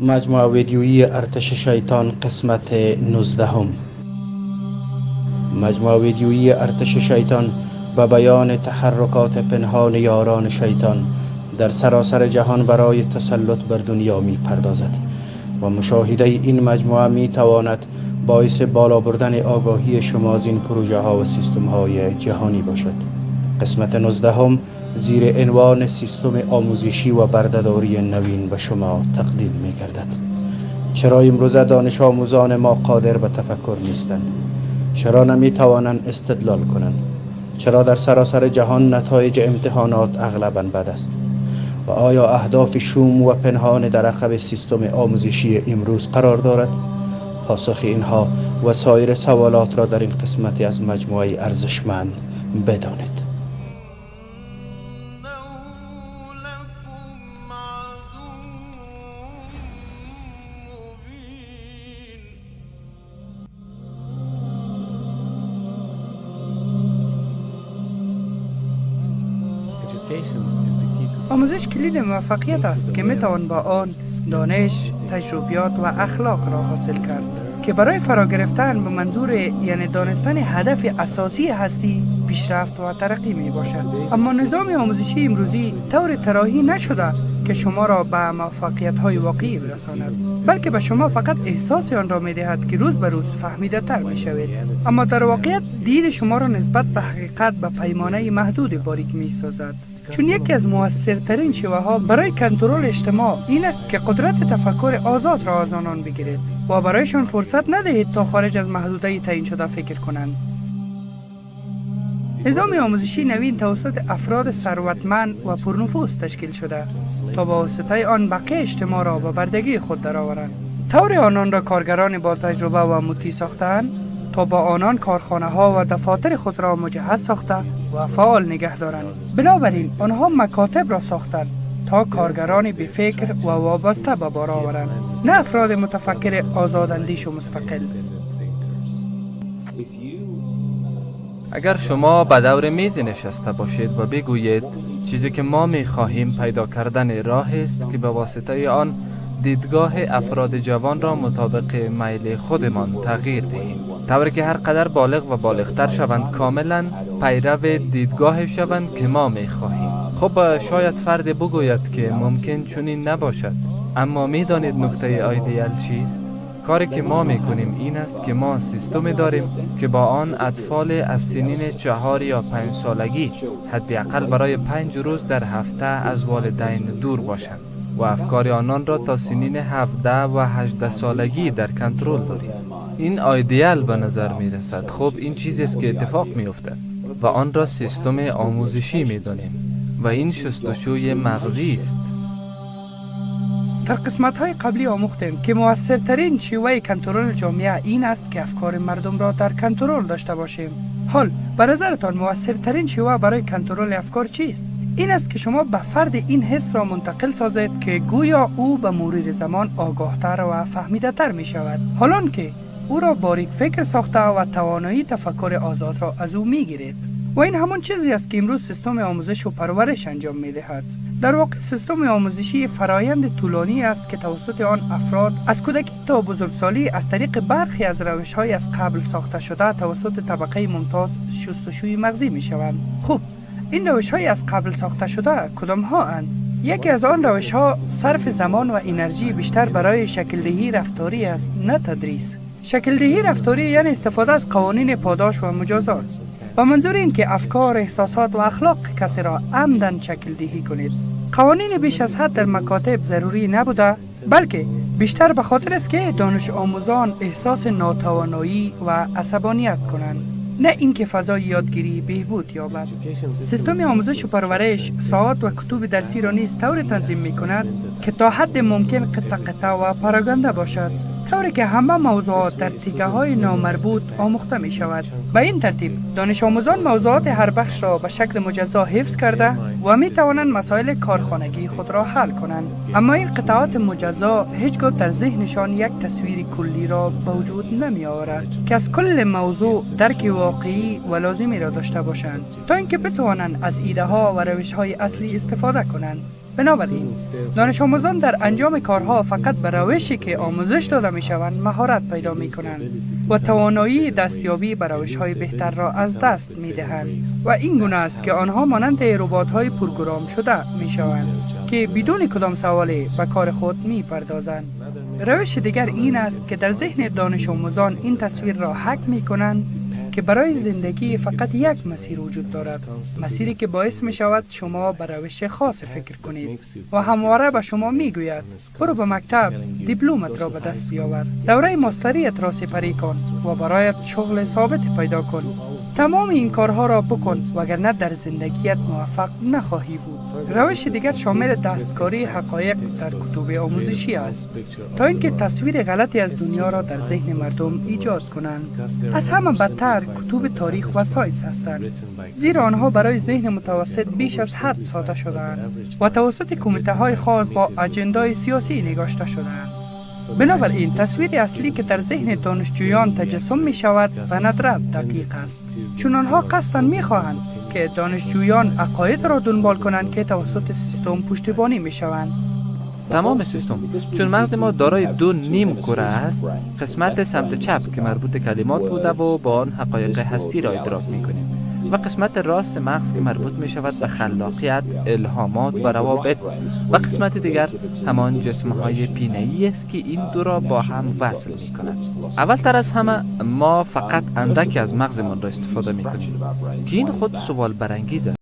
مجموعه ویدیویی ارتش شیطان قسمت 19. مجموعه ویدیویی ارتش شیطان به بیان تحرکات پنهان یاران شیطان در سراسر جهان برای تسلط بر دنیا می پردازد و مشاهده این مجموعه می تواند باعث بالا بردن آگاهی شما از این پروژه ها و سیستم های جهانی باشد. قسمت 19 زیر عنوان سیستم آموزشی و بردهداری نوین به شما تقدیم می گردد. چرا امروز دانش آموزان ما قادر به تفکر نیستند؟ چرا نمی توانند استدلال کنند؟ چرا در سراسر جهان نتایج امتحانات اغلباً بد است؟ و آیا اهداف شوم و پنهان در عقب سیستم آموزشی امروز قرار دارد؟ پاسخ اینها و سایر سوالات را در این قسمت از مجموعه ارزشمند بدانید. آموزش کلید موفقیت است که میتوان با آن دانش، تجربیات و اخلاق را حاصل کرد که برای فرا گرفتن به منظور یعنی دانستن هدف اساسی هستی، پیشرفت و ترقی می باشد. اما نظام آموزشی امروزی طور طراحی نشده که شما را به موفقیت های واقعی برساند، بلکه به شما فقط احساس آن را می دهد که روز به روز فهمیده تر می شوید. اما در واقعیت دید شما را نسبت به حقیقت به پیمانه محدود باریک می سازد. چون یکی از موثرترین شیوه ها برای کنترل اجتماع این است که قدرت تفکر آزاد را از آنان بگیرید و برایشان فرصت ندهید تا خارج از محدوده تعیین شده فکر کنند. نظام آموزشی نوین توسط افراد ثروتمند و پرنفوذ تشکیل شده تا با واسطه آن بقیه اجتماع را به بردگی خود درآورند. طور آنان را کارگران با تجربه و مطیع ساختند تا با آنان کارخانه ها و دفاتر خود را مجهز ساخته و فعال نگه دارند. بنابراین آنها مکاتب را ساختند تا کارگران بی فکر و وابسته به بار آورند، نه افراد متفکر آزاداندیش و مستقل. اگر شما به دور میز نشسته باشید و بگویید چیزی که ما می خواهیم پیدا کردن راه است که به واسطه آن دیدگاه افراد جوان را مطابق میل خودمان تغییر دهیم، طوری که هر قدر بالغ و بالغتر شوند کاملا پیرو دیدگاه شوند که ما می خواهیم. خب شاید فرد بگوید که ممکن چنین نباشد، اما می دانید نکته ایدئال چیست؟ کاری که ما می کنیم این است که ما سیستمی داریم که با آن اطفال از سنین 4 یا 5 سالگی حداقل برای 5 روز در هفته از والدین دور باشند و افکار آنان را تا سنین 17 و 18 سالگی در کنترل داریم. این ایدئال به نظر می رسد. خب این چیزی است که اتفاق می افتد و آن را سیستم آموزشی می دانیم و این شستشوی مغزی است. در قسمت های قبلی آموختیم که موثرترین شیوه کنترل جامعه این است که افکار مردم را در کنترل داشته باشیم. حال به نظرتان موثرترین شیوه برای کنترل افکار چیست؟ این است که شما به فرد این حس را منتقل سازید که گویا او به مرور زمان آگاهتر و فهمیده تر می شود، حالان که او را باریک فکر ساخته و توانایی تفکر آزاد را از او می گیرید. و این همان چیزی است که امروز سیستم آموزش و پرورش انجام می دهد. در واقع سیستم آموزشی فرایند طولانی است که توسط آن افراد از کودکی تا بزرگسالی از طریق برخی از روش‌های از قبل ساخته شده توسط طبقه ممتاز شستشوی مغزی می شوند. خب این روش‌های از قبل ساخته شده کدام ها اند؟ یکی از آن روش‌ها صرف زمان و انرژی بیشتر برای شکل‌دهی رفتاری است، نه تدریس. شکل‌دهی رفتاری یعنی استفاده از قوانین پاداش و مجازات و منظور این که افکار، احساسات و اخلاق کسی را عمداً شکل دهی کنید. قوانین بیش از حد در مکاتب ضروری نبوده، بلکه بیشتر به خاطر است که دانش آموزان احساس ناتوانایی و عصبانیت کنند، نه اینکه فضای یادگیری بهبود یابد. سیستم آموزش و پرورش ساعات و کتب درسی را نیز طور تنظیم می کند که تا حد ممکن قطع قطع و پراگنده باشد، طوری که همه موضوعات در تیکه های نامربوط آموخته می شود. به این ترتیب دانش آموزان موضوعات هر بخش را به شکل مجزا حفظ کرده و می توانند مسائل کارخانگی خود را حل کنند. اما این قطعات مجزا هیچگاه در ذهنشان یک تصویر کلی را به وجود نمی آورد که از کل موضوع درک واقعی و لازمی را داشته باشند تا اینکه بتوانند از ایده ها و روش های اصلی استفاده کنند. بنابراین دانش آموزان در انجام کارها فقط به روشی که آموزش داده می شوند مهارت پیدا می کنند و توانایی دستیابی به روش های بهتر را از دست می دهند و این گونه است که آنها مانند ربات های پروگرام شده می شوند که بدون کدام سوالی به کار خود می پردازند. روش دیگر این است که در ذهن دانش آموزان این تصویر را حک می کنند که برای زندگی فقط یک مسیر وجود دارد، مسیری که باعث می شود شما به روش خاص فکر کنید و همواره به شما می گوید برو به مکتب، دیپلمت را به دست بیاور، دوره ماستریت را سپری کن و برایت شغل ثابت پیدا کن. تمام این کارها را بکن وگرنه در زندگیت موفق نخواهی بود. روش دیگر شامل دستکاری حقایق در کتب آموزشی است تا اینکه تصویر غلطی از دنیا را در ذهن مردم ایجاد کنند. از همه بدتر کتب تاریخ و science هستند، زیرا آنها برای ذهن متوسط بیش از حد ساده شده‌اند و توسط کمیته های خاص با اجندای سیاسی نگاشته شده‌اند. بنابراین تصویر اصلی که در ذهن دانشجویان تجسم می شود به ندرت دقیق است، چون آنها قصداً می خواهند که دانشجویان عقاید را دنبال کنند که توسط سیستم پشتیبانی می شوند. تمام سیستم، چون مغز ما دارای دو نیم کره است، قسمت سمت چپ که مربوط کلمات بوده و با آن حقایق هستی را ادراک می کنیم و قسمت راست مغز که مربوط می شود به خلاقیت، الهامات و روابط و قسمت دیگر همان جسمهای پینه‌ای است که این دو را با هم وصل می کند. اولتر از همه ما فقط اندکی از مغزمان را استفاده می کنیم که این خود سوال برانگیز است.